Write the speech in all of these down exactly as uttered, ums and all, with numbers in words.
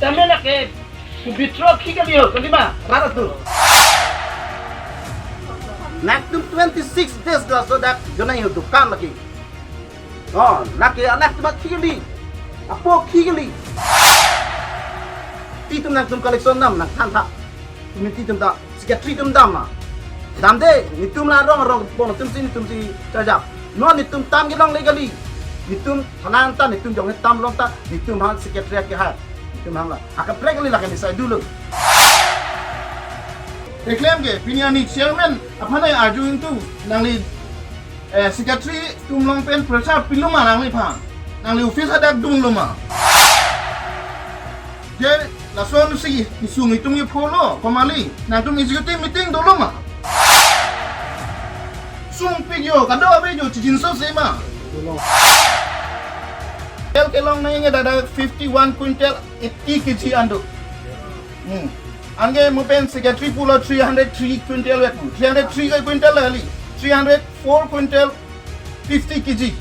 Tame lake, ku withdraw khi kali ho, kalima, rat atum. Nangtum twenty-six days laso dak jonai ho dukan lake. Oh, lake anak atum khi kali. Apo khi kali. Titum nangtum collection dam nangthan tha. Committee atum ta, secretary atum dam ma. Damde, netum la rong rong pon atum si netum si charge up. Non netum tam kelongle kali. Netum thanan ta netum jong tam long ta netum hang secretary ke ha. Netum hang la. Akaprek kali lake ni sai dulu. Eklem ke, pini ani chairman aphan arju ingtung nangli, eh, secretary atum along pen pressure pilo ma nangliphan? Nangli office hadak dunlo ma? Je lason si isung itum ye follow, komali, nangtum executive meeting dolo ma? Sungpik yo, kado ave yo, chijinso se ma? Tel kelong nang inge dada fifty-one quintal, eighty K G ando. Hmm. Anke mo pen secretary pulo three hundred three quintal wek, three hundred three quintal kali, three hundred four quintal fifty K G.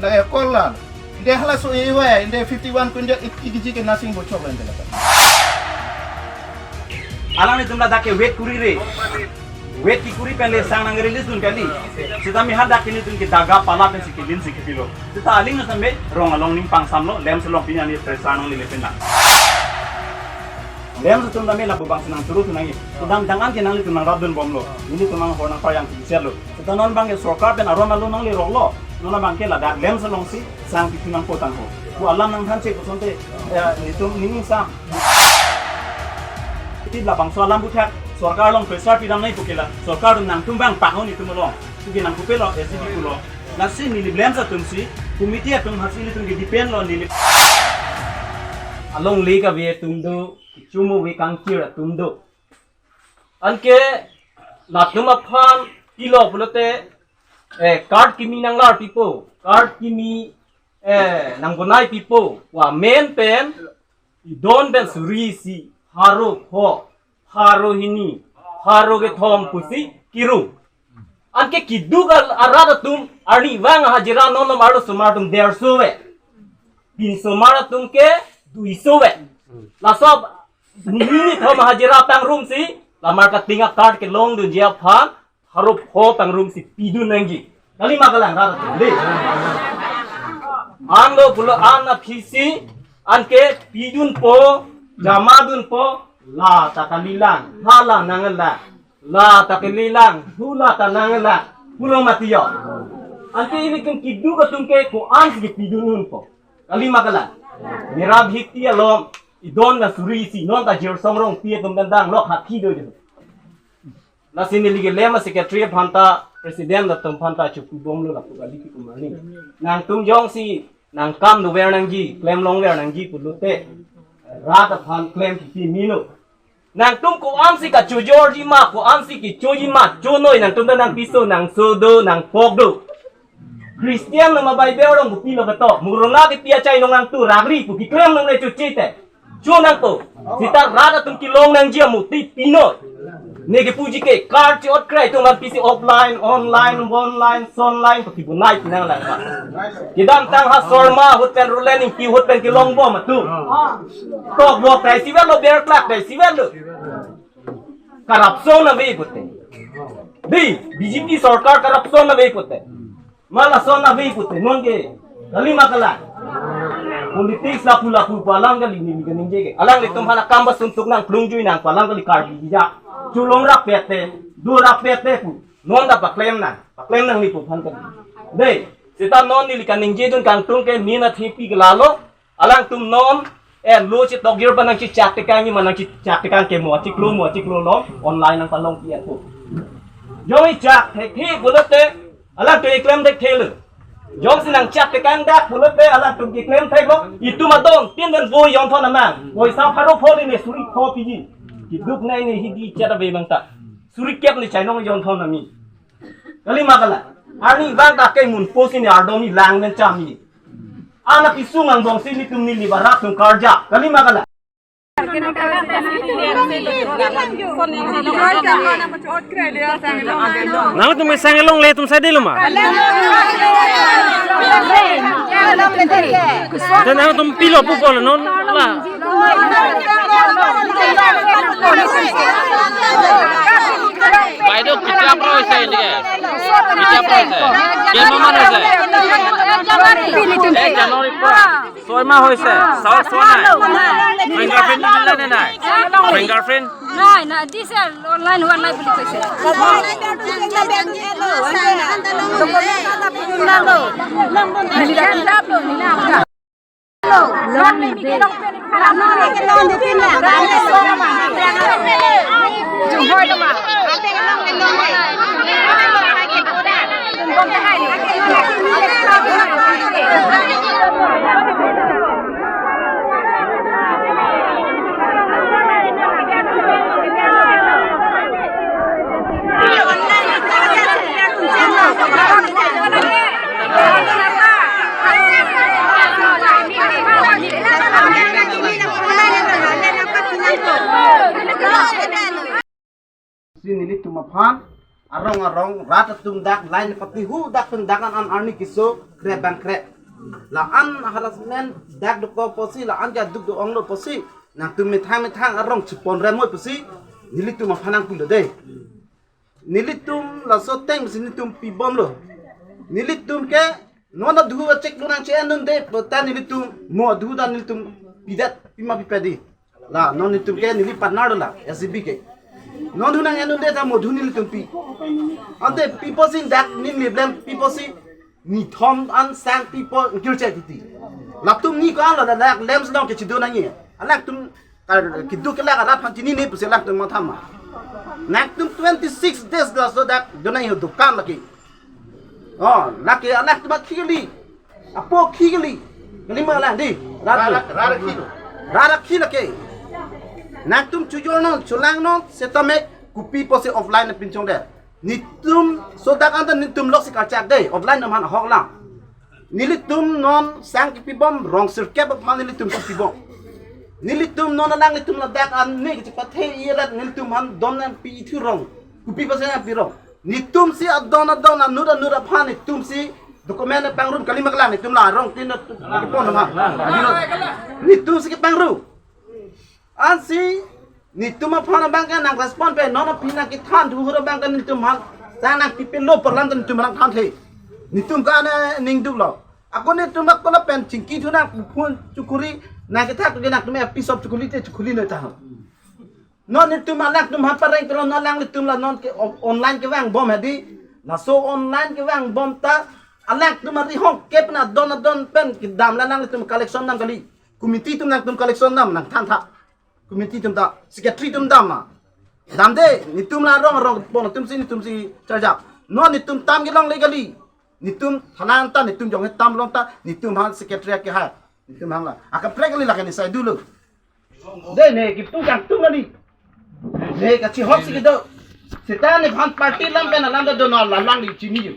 Na ekor la. Inde halaso ewa, inde fifty-one quintal eighty K G ke nasing bochok la inde la. Alanglitum ladak ke wait kuri re. Wait kekuri pen le sang nang release dun kali. Seta mi hadak pini tun ke daga pala pen si kelin si kepilo. Seta aling na sambe rong along ning pangsamlo, LAMPS along pini ani pressure nangle pen na. LAMPS atum tame lapu bang si nangchuru thu nangji. Kedamtang an ke nanglitum nangrap dunbomlo. Nelitum nanghor nangpar yang kibisar lo. Seta non abang ke sorkar pen aron alo nangle roklo. Non abang ke ladak LAMPS along si sang pitu nangpo tangho. Pu alam nangthan che kosonte, eh, netum nening sam. Iti labangso alam puthak sorkar along pressure pidam nangji pu ke la. Sorkar atum nangtum bang pahon netum along. Pu ke nangkupelo, S D P pulo. Lasi neli LAMPS atum si, committee atum hasi nelitum ke depend lo neli. Alongle kave atum do, chumu ve kangkir atum do. Anke latum aphan pilo pulote, eh, card kimi nanglar pipo, card kimi, eh, nangbonai pipo, pu amen pen, idon pen suri isi, pharo pho, pharo hini, pharo kethom pusi kiru. Anke keduk al-, arat atum, arnivang hajira non nom arlosomar atum derso ve. Pinsomar atum ke duiso ve. Laso nini thom hajira pangrum si, lamar kating a-card kelong dunji aphan, pharo pho pangrum si pidun nangji. Kalima kalang rat atum, dei. Anlo pulo an aphi si, anke pidunpo, jama dunpo, la ta kalilang, hala nanglang, la ta kalilang, hula ta nanglang, pulo mati yo. Anke ilitum keduk atum ke ko-an si pidun unpo. Kalima kalang. Mirab hiti alom, idon na suri isi, non ta Jirsong Rongpi atum pen dang, lok hati do jo. Lasi neli ke LAMPS a-secretary aphan ta, president atum aphan ta chukubomlo lapu kali pi kumani. Nangtum jongsi nangkam dover nangji, klem longver nangji pulote, rat aphan klem pipi mino. Nangtum ko-an si kachojorji ma, ko-an si kechoji ma, chonoi nangtum ta nangpiso, nangso do, nangpok do. Christian nama Bible rong bupilo ketok, murona kepi achai nong nangtu, ragri pu keklem nongle chochite. Cho nangpo, seta rat atum kelong nangji amuti pino. Ne kepuji ke, card chi-ot krai atum aphan pisi offline, online, online, sonline, pu kibunai pinang lang ma. Kedamtang ha Sharma ahut pen Roland Ingti ahut pen kelongbom atum. Tokbok ta isivet lo, berklak ta isivet lo. Corruption ave pute. Dei, B J P sorkar corruption ave pute. Ma lason ave pute, non ke, kalima kalang. Politics lapu lapu pu alam kali neli kaningje ke. Alanglitum aphan akam ba suntuk nangplungjui nang pu alam kali Karbi bijak. Cholong rapet te, do rapet te pu. Non ta paklem nang, paklem nangji pu aphan kali. Dei, seta non neli kaningjedun kangtung ke nina thepi ke lalo. Alangtum non, eh, lo chetokjir pa nangchechak tekang, ma nangchechak tekang ke mo achiklo, mo achiklo along, online nangpalong pi ako. Jongsi chak thekthe pulote, alangtum keklem thekthe lo. Jongsi nangchak tekang dak pulote, alangtum keklem theklo, itum adon tin pen voi jongthon amang. Poisa pharo pho le ne suri pho piji. Keduk nai ne hidi chet ave mang ta. Suri kep ne chainong jongthon ami. Kalima kalang. Arnivang ta ke mun posi ne ardom ni lang pen cham ni. Anak isung angbong si netum neli barat tum karja. Kalima kalang. Nangtum sang elongle atum sai dei lo ma? Dan nangtum pilo pupo lo non la. বাইদেউ, কেতিয়াৰ পৰা হৈছে এনেকে? কেতিয়াৰ পৰা হৈছে? কেইমাহমান হৈছে? এক জানুৱাৰীৰ পৰা। ছয় মাহ হৈছে। চাওক, চোৱা নাই? ফিংগাৰপ্ৰিণ্ট দিলে নে নাই? ফিংগাৰপ্ৰিণ্ট? নাই, নাই, দিছে, অনলাইন হোৱা নাই বুলি কৈছে। Si nelitum aphan arong arong rat atum dak line patihu dak pen dak an an arni keso krep bang krep. La-an harassment dak dokok pusi, la-an ke duk do-ong lo pusi, nangtum methang methang arong chepon rem moi pusi nelitum aphan nangpulo dei. Nelitum laso ateng si nelitum pibomlo. Nelitum ke non adhu achek lo nang che-en dunde, pota nelitum mo adhu ta nelitum pidet pima pipedi. La non nelitum ke neli partner lo la S G B ke. Non adhu nang en dunde ta mo adhu nelitum pi. Ante pi pusi dak ning liblem pi pusi nithom an sang pi pu ngkirche titi. Latum ni ko an lo dak lem selong ke chido nangji. Alangtum kar kedo kelak arat aphan chinine pusi alangtum mathama. Nangtum twenty six days laso dak donai ho dukan lagi. Oh, lake alangtum akhi kali. Apo akhi kali. Kalima lang dei. Rat, rat, rat akhi lo. Rat akhi lake. Nangtum chojor non, cholang non, setame kopi pusi offline pinchong dei. Nelitum so dak anta nelitum lok si karchak dei, offline nam han ahok lang. Nelitum non sang kepibom rong sirkep aphan nelitum kepibom. Nelitum non alanglitum ladak an ne kachepathe irat nelitum han don nangpi thu rong. Kopi pusi nangpi rong. Nelitum si adon adon anut anut aphan nelitum si document pangrum kalima kelang nelitum la rong tin kepon aphan. Nelitum si kepangrum. Ansi nelitum aphan abang ke nang respond pen non aphi nang kethan thu hura abang ke nelitum aphan sang nangpipe lo parlam ta nelitum aphan thanthe. Nelitum ke ane ning duk lo. Ako nelitum ako lapen chingki thu nang phone chukuri nang kethak ke nangtum episode chukuri te chukuri noi ta. Non nelitum alangtum aphan pareng ke non alanglitum la non ke o-, online kevangbom hedi. Laso online kevangbom ta alangtum arihong kep na don adon pen kedam la alanglitum collection dam kali. Committee atum nangtum collection dam nang thantha. Committee atum ta, secretary atum dam ma. Damde, nelitum la rong rong pon atum si nelitum si charge up. Non nelitum tam kelongle kali. Nelitum thanan ta nelitum jong tam long ta nelitum aphan secretary ke ha. Nelitum aphan la. Akaprek kali lake ne sai dulu. Dei ne kipu kangtung kali. Ne kachihok si kedo. Seta nephan party alam pen alam ta dono la alangli chini yo.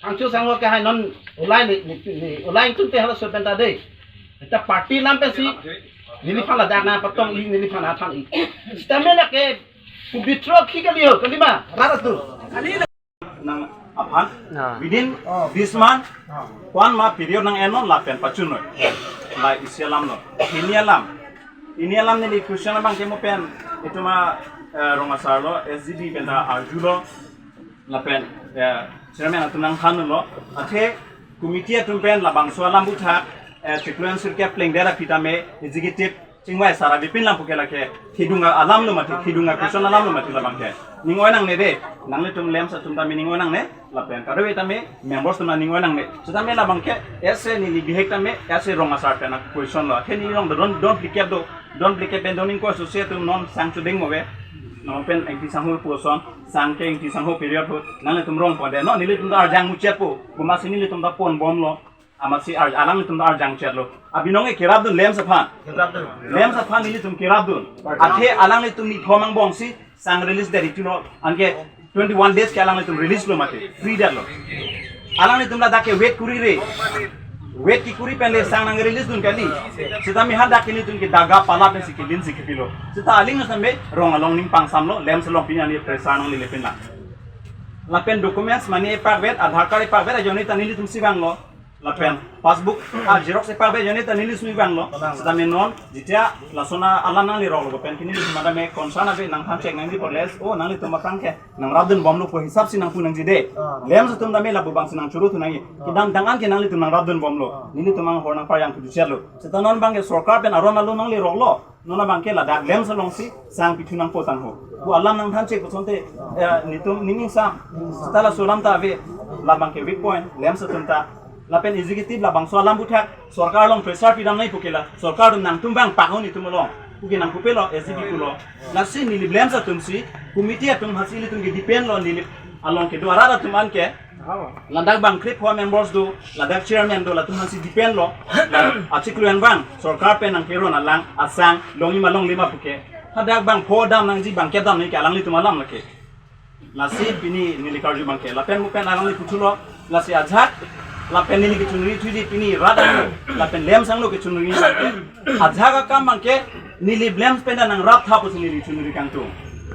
Thangcho sangho ke hai non olai ne, ne, ne, olai tum te halaso pen ta dei. Seta party alam pensi neliphan ladak nangpatong-i, neliphan athan-i. Seta me lake pu withdraw khi kali ho, kalima, rat atum. Nang aphan, ah, within, oh, this month, ah, one month period nang en non lapen pachun noi. La isi alam lo. Pini alam. Pini alam neli question abang ke mo pen itum a, eh, rong asar lo, S G B pen ta arjulo. Lapen, eh, chairman atum nangthanlo. Athe committee atum pen labangso alam puthak, eh, chiklo sirkep plengdet aphi tame executive chingvai sar avepin lam puke lake kedung alam lo mati, kedung a-question alam lo mati labang ke. Ning oi nangne dei, nanglitum LAMPS atum tame ning oi nangne, lapen kadokave tame members atum ning oi nangne. Setame labang ke, ese neli bihek tame, ese rong asar pen a-question lo. Athe neli rong don, don blikep do, don blikep pen don ingkoi susi atum non sang chuding mo ve. Non pen ingti sangho pu ason, sang ke ingti sangho period pu, nanglitum rong ponde, non nelitum ta arjang muchot po, komatsi nelitum ta ponbomlo. Amatsi ar-, alanglitum ta arjang chetlo. Abinong e kerapdun LAMPS aphan. Kerapdun. LAMPS aphan nelitum kerapdun. Athe alanglitum nithom angbong si sang release det itulo. Anke twenty-one days ke alanglitum release lo mati. Free det lo. Alanglitum ladak ke wait kuri re. Wait kekuri pen le sang nang release dun kali. Setame hadak ke nelitum ke daga pala pensi kedin si kepilo. Seta aling setame rong along ning pangsamlo, LAMPS along pini ani pressure nanglele pin lang. Lapen documents mane epakvet, Aadhaar card epakvet, ajoine ta nelitum si vanglo. Lapen passbook a xerox epak ave ajoine ta neli sui vanglo. Sitame non, jitia lason alam nangleroklo pen ke nelitum matame concern ave, nangthan check nangji poles. O, nanglitum aphrang ke nangrapdun bomlo pu hisap si nangpu nangji de. Ah. LAMPS atum tame lapu abang si nangchuru thu nangji. Ah. Kedamtang an ke nanglitum nangrapdun bomlo. Ah. Nelitum anghor nangparjang thu duchetlo. Seta non abang ke sorkar pen aron alo nangleroklo. Non abang ke ladak LAMPS alongsi sang pithu nangpo tangho pu alam nangthan check pu asonte, eh, nelitum ning ingsam. Seta laso alam ta ave, labang ke weak point LAMPS atum ta. Lapen executive labangso alam aphuthak sorkar along pressure pidam nangji pu ke la sorkar atum nangtum vangpak ho nelitum along pu ke nangpupelo, S D P pulo. Lasi neli LAMPS atum si, committee atum hasi ilitum ke depend lo, neli along kedo arat atum an ke. Ladak abang krip ho members do, ladak chairman do, latum hasi depend lo. La achiklo an abang sorkar pen nangkeron alang asang longji ma longle ma pu ke, hadak abang pho dam nangji, abang kedam nangji ke alanglitum alam lake. Lasi pini neli karju abang ke lapen mo pen alangli puthulo. Lasi ajahak lapen neli kechunri thuji pini rat anglo lapen LAMPS anglo kechunri abang ke, ajahak akam abang ke neli LAMPS pen ta nangrap tha pusi neli chunri kangtung.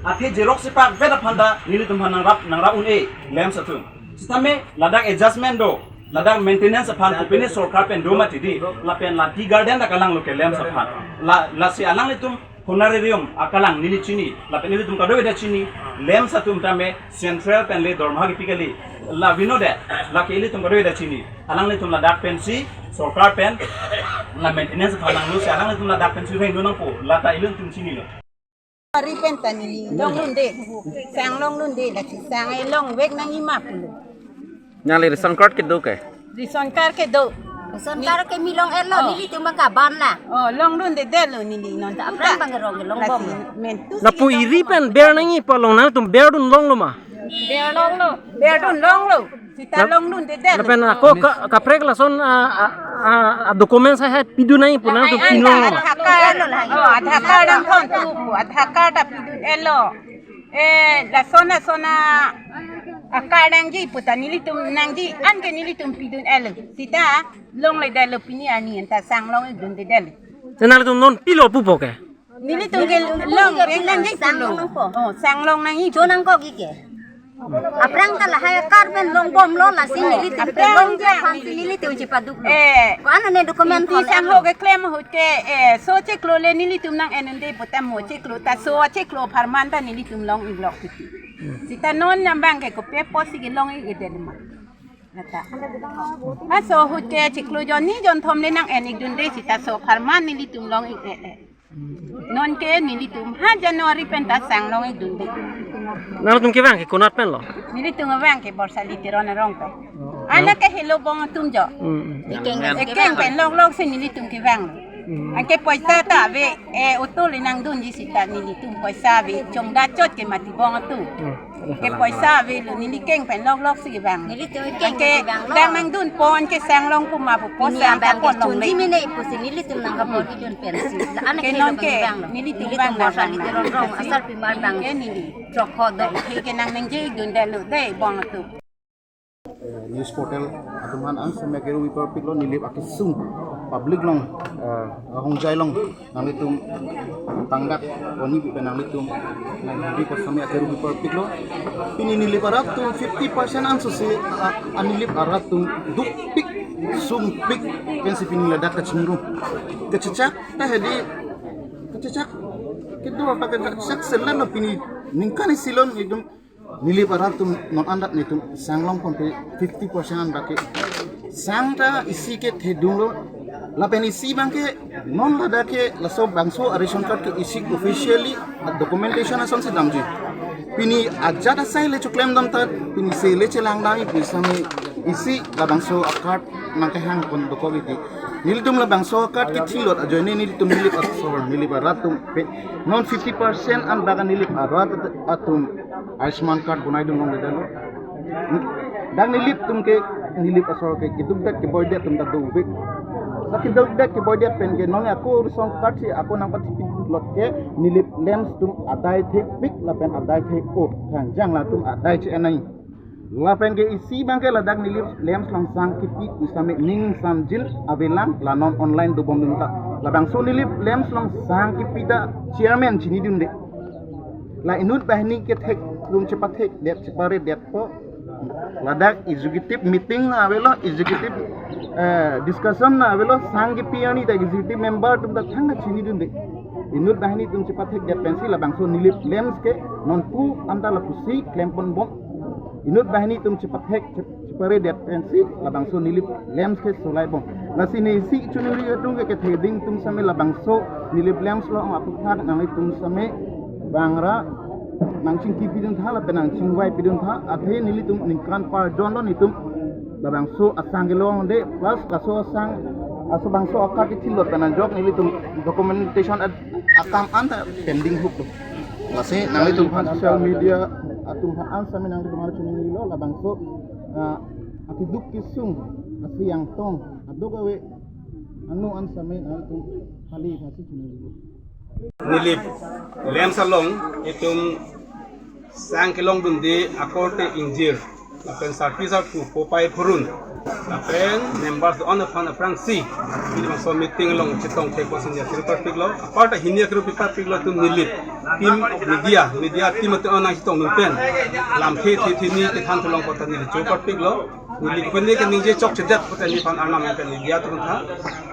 Athe xerox epak vet aphan ta nelitum aphan nangrap, nangrap un-e LAMPS atum. Sitame ladak adjustment do, ladak maintenance aphan kopine sorkar pen do mati di, lapen la tea garden ta kalanglo ke LAMPS aphan. La, lasi alanglitum honorarium akalang neli chini, lapen ilitum kadokave ta chini, LAMPS atum tame central pen le dorma kipi kali, la vino de, lake ilitum kadokave ta chini. Alanglitum ladak pensi sorkar pen la maintenance aphan nanglo si alanglitum ladak pensi rengdun nangpo, lata ilitum chinilo. Ari pen ta neli longlunde, sang longlunde, lasi sang elong vek nangji ma pulo. Nangli ration card kedo ke? Ration card kedo. Ration card ke mi long-etlo, oh, nelitum abang kaban la. Oh, longlundedetlo neli non ta. Aphrang abang ke rong ke longbom. Lasi mentu lapu si iri pen ber nangji pu along nangtum berdun longlo ma? Ber longlo. Berdun longlo. Seta longlundedetlo. Lapen ako ka, kaprek lason a, a, a, a documents hai hai pidun nangji pu nangtum, lahai an pidun ta longlo ma? Aadhaar card. Oh, Aadhaar card nangthon thu pu, Aadhaar card ta pidun-etlo. Eh, lason lason a, a card nangji pu ta nelitum nangji an ke nelitum pidun-etlo. Seta longledetlo pini arni an ta sang long-ikdundedetlo. Te nanglitum non pilo pupo ke? Nelitum ke long, long nangji, sang pulo. Long nangpo. Oh, sang long nangji. Cho nangkok-ik ke? Aphrang ta lahai a-card pen longbomlo, lasi nelitum ke aphrang longji aphan si nelitum chepaduklo. Eh. Ko-an ane document, isi thom sang lo. Ho keklem ahut ke, eh, so chiklo le nelitum nang-en-unde pu ta mo chiklo ta, so chiklo apharman ta nelitum long-iklok titi. Seta non abang ke kopi apotsi kelong-ik-edet ma? Lata. Laso ahut ke chiklo jon ni jon thom le nang-en-ikdunde, seta so apharman nelitum long-ik-e-e. Non ke nelitum ha January pen ta sang long-ikdunde. Nangtum kevang ke konat pen lo? Nelitum vang ke Borsali Teron arong pen. Oh. Ana ke helo bong atum jo. Hmm, hmm. Ekeng pen loklok si nelitum kevang. Hmm. Anke poisa ta ave, eh, auto le nangdunji seta nelitum poisa ave, chongdat chot ke mati bong atum. Hmm. Ke poisa avelo, neli keng pen loklok si vang. Nelitum keng pen vanglo. Anke dang nangdunpon ke sang long pu ma pu, pini sang abang ta ke pon longle. Chunji mene pusi nelitum nangkapon-ikdun pensi. Ane ke neli non ke vanglo. Nelitum nelitum vang nang Borsali Teron arong, asarpimar abang ke neli. Chokho do. Ke nang nangji-ikdundetlo de bong atum. Eh, news portal atum aphan angsam akeru bi parpiklo, Nilip akesung public along, eh, ahongjai along nanglitum tangdak oni bi pen nanglitum nang di kosami akeru bi parpiklo. Pini Nilip arat atum fifty percent anso si, ah, a-Nilip arat atum dukpik, sungpik, pensi pini ladak kachingrum. Kachechak ta hedi, kachechak, kedo ta kachechak selan lo pini ningkan isi lo nelitum Nilip arat atum non an ta nelitum sang longponpe fifty percent an ta ke. Sang ta isi ke thedunglo. Lapen isi abang ke non ladak ke laso bangso a-ration card ke isi officially a-documentation asonsi damji. Pini ajat asai le choklemdam ta, pini se le chelangdam, ipusami isi labangso a-card nangkehangpon dokok iti. Nelitum labangso a-card kethilot ajoine nelitum Nilip asor, Nilip arat atum pe, non fifty percent an baka Nilip arat atum Ayushman card bonaidun longledetlo. Dak Nilip atum ke, Nilip asor ke kedukdet keboidet atum ta dovek. Sa kedukdet keboidet pen ke non ako ration card si ako nangpathipilot ke Nilip LAMPS atum adai thepik lapen adai the-o, kangjang latum adai che-en nangji. Lapen ke isi abang ke ladak Nilip LAMPS along sang kipi pusitame ning samjin avelang, la non online dobomdun ta. Labangso Nilip LAMPS along sang kipi ta chairman chinidunde. La inut banghini kethek atum chepathekdet, cheparedetpo. Ladak executive meeting avelo, executive Eh, discussion na avelo, sang kepi arni ta executive member atum ta thangta chinidunde. Inut banghini atum chepathekdet pensi labangso Nilip LAMPS ke nonpu anta lapusi klemponbom. Inut banghini atum chepathek chep- cheparedet pensi labangso Nilip LAMPS ke solaibom. Lasi neli si chunuri atum ke ketheding atum same labangso Nilip LAMPS along aphuthak nanglitum same bangra nangchingki pidun tha lapen nangchingvai pidun tha, athe nelitum ningkan parjon lo nelitum labangso asang kelongde, plus laso asang, laso bangso akar kethilo pen ajok nelitum documentation at akam anta pending huk lo. Lasi nanglitum aphan social media atum aphan an same nanglitum aphan chuningri lo, labangso, ah, akeduk kesung, asi angtong, aduk ave, anu an same nanglitum hali aphan si chuningri lo. Nilip LAMPS along itum sang kelongdunde akorte ingjir, lapen sarpi sarpo, popai phurun, lapen members do-an aphan aphrangsi neli bangso meeting along chetongthek pusi neli akiruk parpiklo. Aparta hini akiruk pi parpiklo itum Nilip team of media, media team atum an nangchetongdun pen lamthe the the ni kethan thulong puta neli cho parpiklo. Neli pen neli kaningje chokchedet puta neliphan arnam pen neli diya tun tha.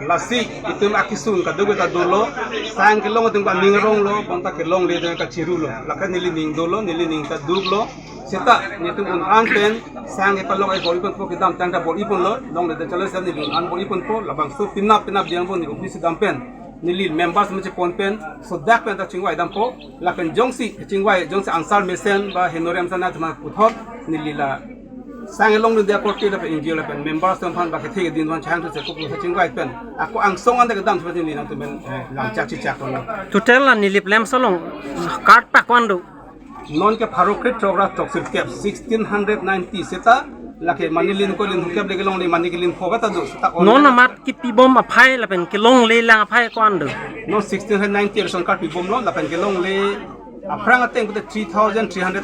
Lasi itum akesung kadokave ta dolo, sang kelong atum kaning arong lo, bonta kelongle atum kachiru lo. Lake neli ning dolo, neli ning ta duk lo. Seta nelitum un-an pen sang kepalong ai bor-iponpo, kedamtang ta bor-iponlo, longle de chalo sa neli un-an bor-iponpo, labangso penap penap diang bo neli office dam pen, neli members me chepon pen, sodak pen ta chingvai dampo, lapen jongsi chingvai, jongsi answer mesen ba henorim sana thema puthot, neli la sang kelongdunde akorte lapen ingjir lapen members atum aphan ba kethe keding aphan chang thu chekup sa chingvai pen, ako angsong anta kedam thu neli nangtum pen, eh, lamchak chichak lo. Total la Nilip LAMPS along card pak ko-an do? Non ke pharo kre throk ra throksirkep, sixteen hundred ninety, seta lake mane lin ko lin hukep le kelongle, mane kelin pho ta do, seta non online amat kepibom aphai lapen kelongle lang aphai ko-an do? Non sixteen hundred ninety ration card pibomlo, lapen kelongle aphrang ateng pute three thousand three hundred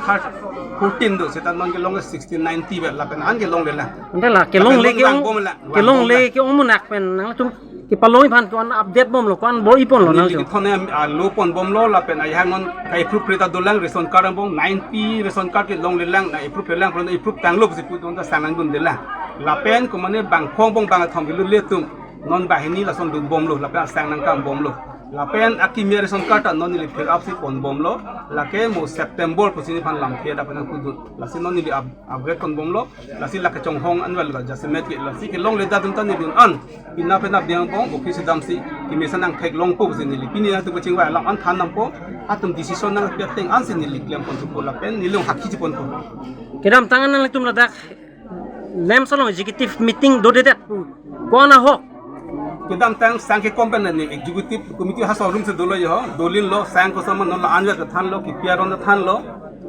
fourteen do, seta non kelongle sixteen ninety vet, lapen an kelongle lang. Ante la kelongle lapen ke non ong-, vang bom lang, vang kelongle bom lang. Ke ong munak pen nangtum kepalong aphan ko-an update bomlo, ko-an bor-iponlo neli nangtum? Kethon, ah, lo ponbomlo, lapen ayang non ka-approve re ta dolang, ration card angbong ninety ration card kelongle lang, na approve lang, approve tanglo pusi pu don ta sang nangdunde lang. Lapen komane bangphong bong bangkethom kelu le atum non banghini lason dunbomlo, lapen asang nangkambomlo. Lapen akimi ration card ta non neli fill up si ponbomlo, lake mo September pusi neliphan lamthe adap nangkudun. Lasi non neli up-, upgrade ponbomlo. Lasi lake chonghong anwal la jasemet ke, lasi kelongle atum ta neli un-an penap penap diang bong office damsi kemesen nangtheklongpo pusi neli pini atum kachingvai alam an than dampo, atum decision nangpi ateng ansi neli klempon thupo lapen neli long hakhi chiponpo. Kedamtang an nanglitum ladak LAMPS along executive meeting dodedet pu, ko-an ahok? Kedamtang sang kekom pen neli executive committee ha showroom si dolo jo, dolinlo, sang koson ma non la anjat thanlo, kipi aron thanlo,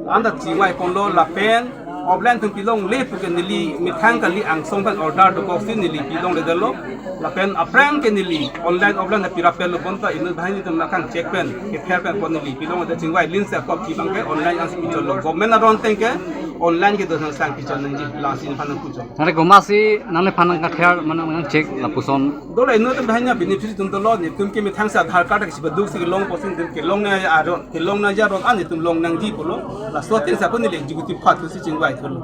anta chingvai ponlo, lapen offline atum pilongle puke neli methang kali angsong pen order dokoksi neli pilongledetlo, lapen aphrang ke neli online offline ta pirapetlo, bonta inut banghini atum nangkangchek pen, kether pen pon neli pilongledet, chingvai lin si akop kibang ke online ansi pichotlo, government aron ateng ke online kedo sang sang pichot nangji, lasi nephan nangpuchot. Nare komatsi nangliphan nangkether mane nangchek lapuson? Dolo inut atum banghini beneficiary atum dolo, netum ke methang si Aadhaar card kesi baduk si kelong pusi netum kelong nangji aron, kelong nangji aron an netum long nangji pulo. Laso ateng si ako neli executive part pusi chingvai thulo.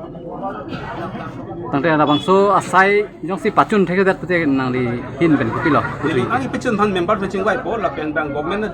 Tangte labangso asai jongsi pachun thekthedet pute nangli ahin pen kopilo? Neli an pachun aphan member pen chingvaipo, lapen bang government na